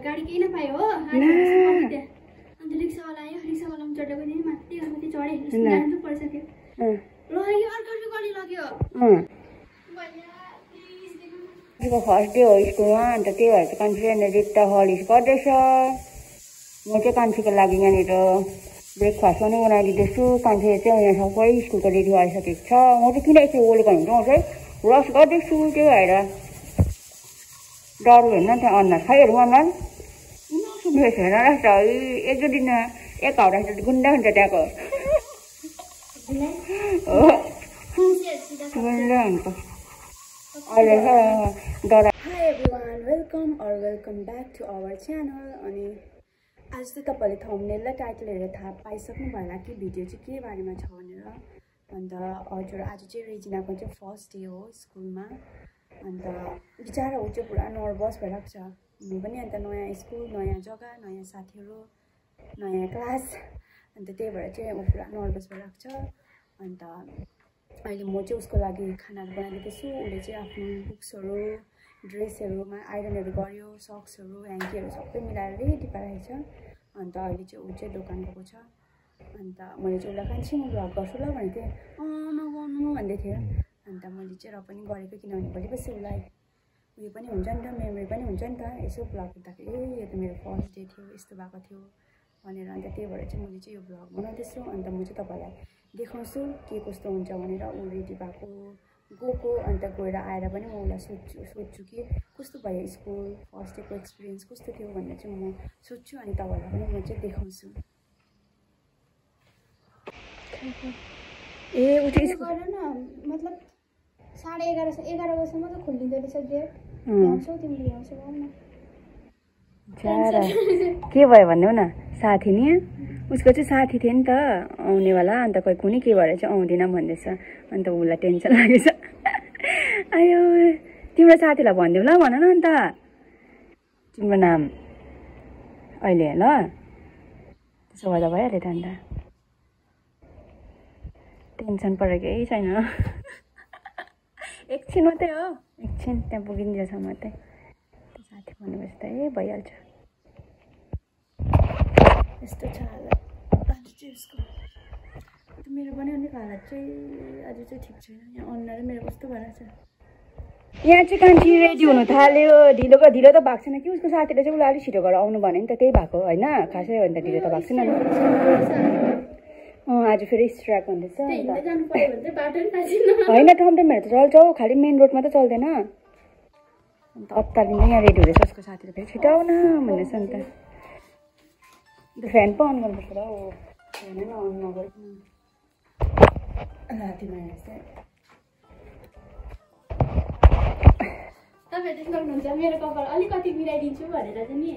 गाडी केही नपायो हो अन्त रिक्सावाला आयो रिक्सावालामा चढेको नि माथि अलिकति चढे जानु परिसक्यो लग्यो अर्को गाडी लग्यो फर्स्ट डे हो स्कुलमा अन्त त्यही भएर चाहिँ कान्छीले रिक्ता हलिस गर्दैछ म चाहिँ कान्छीको लागि यहाँनिर ब्रेकफास्ट पनि बनाइदिँदैछु कान्छीले चाहिँ यहाँ सबै स्कुलको रेडी भइसकेको छ म चाहिँ किन यसो ओलेको हुन्छ म चाहिँ रस गर्दैछु त्यही भएर डर होइन त्यहाँ अनुहार खाइहरू अनुहार सुन्नुहोस् हेर रहेछ एक दुई दिन एक हप्ता गुन्डा हुन्छ त्यहाँको गुन्डा हुन्छ अहिले डर Hi everyone, welcome back to our channel. अनि आज चाहिँ तपाईले थम्बनेल र टाइटल हेरेर थाहा पाइसक्नु भयो होला कि भिडियो चाहिँ के बारेमा छ भनेर अन्त हजुर आज चाहिँ रेजिनाको चाहिँ फर्स्ट डे हो स्कुलमा अन्त बिचारा ऊ चाहिँ पुरा नर्भस भइरहेको छ म पनि अन्त नयाँ स्कुल नयाँ जग्गा नयाँ साथीहरू नयाँ क्लास अन्त त्यही भएर चाहिँ ऊ पुरा नर्भस भइरहेको छ अन्त अहिले म चाहिँ उसको लागि खानाहरू बनाइदिँदैछु उसले चाहिँ आफ्नो बुक्सहरू ड्रेसहरूमा आइरनहरू गर्यो सक्सहरू ह्याङ्कीहरू सबै मिलाएर रेडी पारेको छ अन्त अहिले चाहिँ ऊ चाहिँ दोकान गएको छ अन्त मैले चाहिँ उसलाई कान्छी म भ्लग गर्छु ल भनेको थिएँ नगर्नु भन्दै थियो अन्त मैले चाहिँ र पनि गरेको किनभने भोलिपछि उसलाई उयो पनि हुन्छ नि त मेमोरी पनि हुन्छ नि त यसो भ्लग हेर्दाखेरि यो त मेरो फर्स्ट डे थियो यस्तो भएको थियो भनेर अन्त त्यही भएर चाहिँ मैले चाहिँ यो भ्लग बनाउँदैछु अन्त म चाहिँ तपाईँलाई देखाउँछु के कस्तो हुन्छ भनेर ऊ रेडी भएको गएको अन्त गएर आएर पनि म उसलाई सोध्छु कि कस्तो भयो स्कुल फर्स्ट डेको एक्सपिरियन्स कस्तो थियो भनेर चाहिँ म सोध्छु अनि तपाईँहरूलाई पनि म चाहिँ देखाउँछु ए ऊ चाहिँ गर न मतलब 11:30 बजीसम्म त खोलिँदो रहेछ गेट ल्याउँछौ तिमीले ल्याउँछौ न के भयो भन्नु न साथी नि उसको चाहिँ साथी थियो नि त आउनेवाला अन्त कोही कुनै के भएर चाहिँ आउँदिनँ भन्दैछ अन्त उसलाई टेन्सन लागेछ आयो तिम्रो साथीलाई भनिदेऊ ल भन न अन्त तिम्रो नाम अहिले ल त्यसो गर्दा भइहाल्यो त अन्त टेन्सन परेको केही छैन एकछिन मात्रै हो एकछिन त्यहाँ पुगिन्जेछ मात्रै साथी भनेपछि त भइहाल्छ यस्तो छ हालत आज चाहिँ उसको मेरो पनि अलिक हालत चाहिँ आज चाहिँ ठिक छैन यहाँ अनुहार मेरो कस्तो भइरहेछ यहाँ चाहिँ कान्छी रेडी हुनु थाल्यो ढिलो त भएको छैन कि उसको साथीले चाहिँ उसलाई अलिक छिटो गरेर आउनु भन्यो नि त त्यही भएको होइन खासै हो भने त ढिलो त भएको छैन आज फेरि स्ट्राइक भन्दैछ होइन टमटमहरू त चल्छ हौ खालि मेन रोडमा त चल्दैन अन्त अत्तालिँदा यहाँ रेडी हुँदैछ उसको साथीले फेरि छिटो आउन भन्दैछ नि त फ्यान पो अन गर्नुपर्छ र हो फ्यान अन नगरिकन रातिमा चाहिँ तपाईहरु चाहिँ गर्नुहुन्छ मेरो कपाल अलिकति मिलाइदिन्छु भनेर चाहिँ नि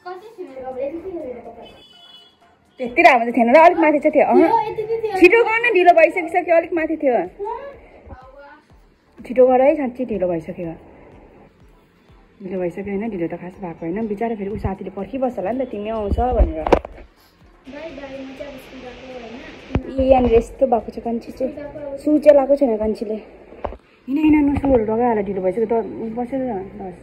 कति थियो मेरो कपाल यति थियो मेरो कपाल त्यति राम्रो त थिएन र अलिक माथि चाहिँ थियो छिटो गर्न ढिलो भइसकिसक्यो अलिक माथि थियो छिटो गर है साँच्चै ढिलो भइसक्यो होइन ढिलो त खास भएको होइन बिचरा फेरि ऊ साथीले पर्खिबस्छ होला नि त तिमी आउँछ भनेर यहाँनिर यस्तो भएको छ कान्छी चाहिँ सु चाहिँ लगाएको छैन कान्छीले हिँड नसुहरू लगाइहाल्यो ढिलो भइसक्यो त बसेर बस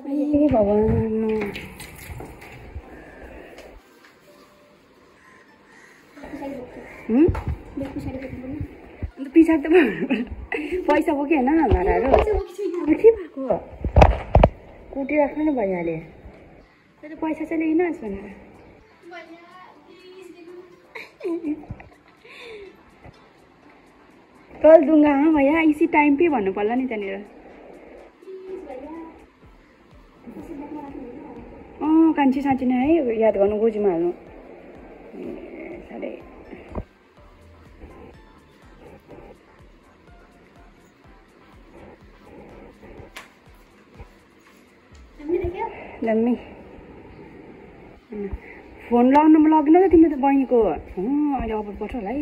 ए भगवान् अन्त पछाडि त पैसा बोक्यो होइन भाडाहरू के भएको कुटिराख्नु नि भइहाल्यो त्यसले पैसा चाहिँ ल्याइनस् भनेर कल दूंगा हाँ भैया इसी टाइम पे भन्नु पर्ला नि त्यहाँनिर कान्छी साँच्ची नै है याद गर्नु गोजीमा हाल्नु साह्रै दामी फोन लगाउनु लगिन त तिमीले त बहिनीको अहिले अफर पर्छ होला है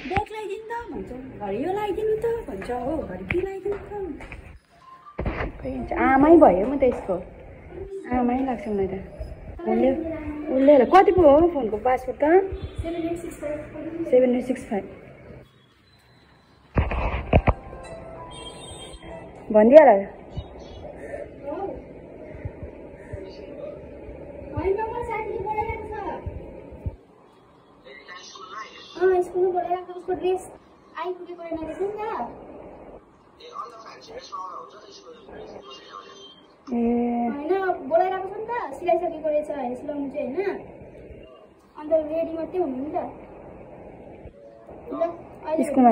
ब्याग लगाइदिनु त भन्छ घरि यो लगाइदिनु त भन्छ हो घरि के लगाइदिनु त आमै भयो म त यसको आमै लाग्छ मलाई त उसले कति पो हो फोनको पासवर्ड त 7865 भनिदिइहाल स्कुलमा बोलाइराख्छ उसको ड्रेस आइपुगेको रहेन रहेछ नि त होइन बोलाइरहेको छ नि त सिलाइसकेको रहेछ होइन सिलाउनु चाहिँ होइन अन्त रेडी मात्रै हुनु नि त ल स्कुलमा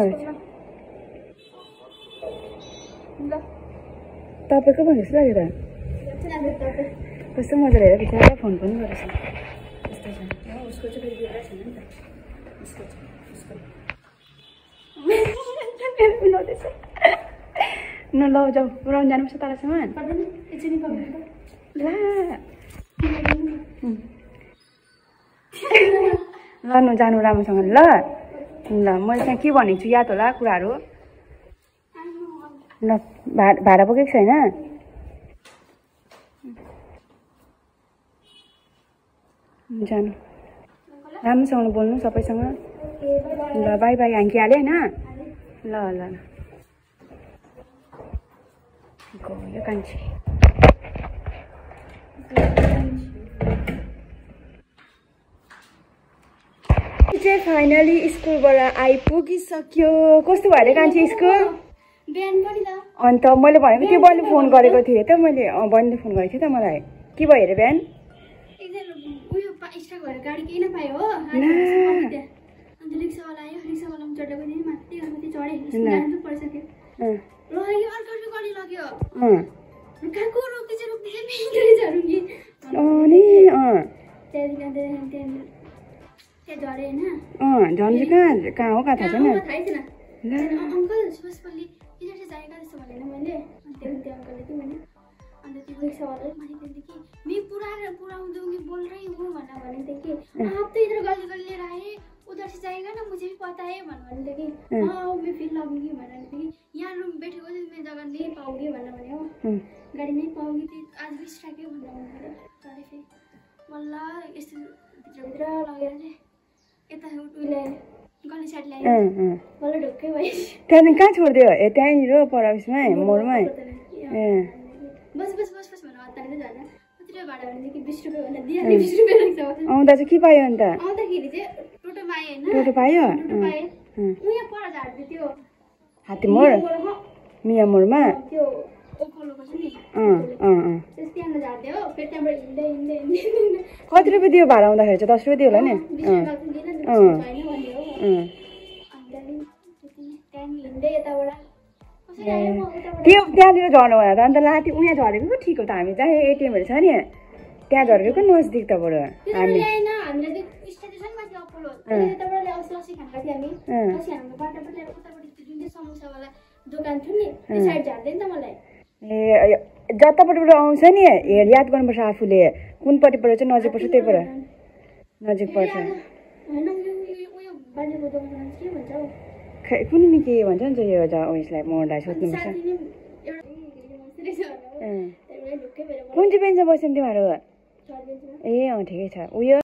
ल तपाईँको भन्नु जस्तो लाग्यो त कस्तो मजा हेरेर बिचरा फोन पनि गरेछ उसको चाहिँ फेरि बिग्रेको छैन नि त न ल जाऊ पुऱ्याउनु जानुपर्छ तलसम्म ला ल न जानु राम्रोसँग ल ल मैले त्यहाँ के भनेको छु याद होला कुराहरू ल भाडा बोकेको छैन जानु राम्रोसँग बोल्नु सबैसँग ल बाई बाई हाँकिहाल्यो होइन ल ल गयो कान्छी चाहिँ फाइनली स्कुलबाट आइपुगिसक्यो कस्तो भयो अरे कान्छी स्कुल अन्त मैले भनेको त्यो बहिनीले फोन गरेको थिएँ त मैले बहिनीले फोन गरेको थिएँ त मलाई के भयो अरे बिहान गाडी केही नपायो हो अन्त रिक्सावाला आयो रिक्सावाला चढेको थिएँ माथि चढेँ परिसक्यो लग्यो अर्को गाडी लग्यो कहाँको रोक्दै चाहिँ रुङ्गी त्यहाँ झरेँ होइन झन्झी कहाँ हो कहाँ थाहा छैन थाहै छैन अङ्कल सुभाषपल्ली किन चाहिँ जाएका जस्तो भनेन मैले अनि त्यो अङ्कलले के भने अन्त त्यो रिक्सावालाले माथि त्यहाँदेखि मैं पुराउन दूंगी बोल रही हूँ भने थियो कि आप तो इधर गली गली लिएर आए उधर से जाएगा ना मुझे भी पता है भने थियो कि मैं फिर लगूंगी भने थियो कि यहाँ रूम बैठेको चाहिँ मैं जग्गा नहीं पाऊंगी भने हो गाडी नहीं पाऊंगी तो आज भी स्ट्राइकै भन्दा चढेँ फेरि बल्ल यस्तो भित्र लगेर चाहिँ यता उहिले गली साइड ल्यायो बल्ल ढुक्कै भयो त्यहाँदेखि कहाँ छोडिदियो ए त्यहीँनिर पर उसमै मोडमै ए बस बस बस बस भनेर हतारेर जाँदा कति भाडा भनेदेखि 20 रुपियाँ भनेर दिइहाल्ने 20 रुपियाँ लाग्छ आउँदा चाहिँ के पायो अन्त आउँदाखेरि चाहिँ टोटो पाएँ होइन टोटो पायो उहाँ पर झार्दै त्यो हात्तीमोड मिया मोडमा त्यो ओखलोको छ नि त्यहाँ झार्दै हो फेरि त्यहाँबाट हिँड्दै हिँड्दै हिँड्दै कति रुपियाँ दियो भाडा आउँदाखेरि चाहिँ 10 रुपियाँ दियो होला नि हिँड्दै यताबाट त्यो त्यहाँनिर झर्नु होला त अन्त लाठी उहाँ झरेको पो ठिक हो त हामी जहाँ एटिएमहरू छ नि त्यहाँ झरेको नजिक त बरु हामी ए जतापट्टिबाट आउँछ नि याद गर्नुपर्छ आफूले कुनपट्टिबाट चाहिँ नजिक पर्छ त्यहीबाट नजिक पर्छ कुनै नि के भन्छ नि यो उयसलाई मोडलाई सोध्नुपर्छ कुन चाहिँ बेन्चमा बस्यो नि तिमीहरू ए ठिकै छ उयो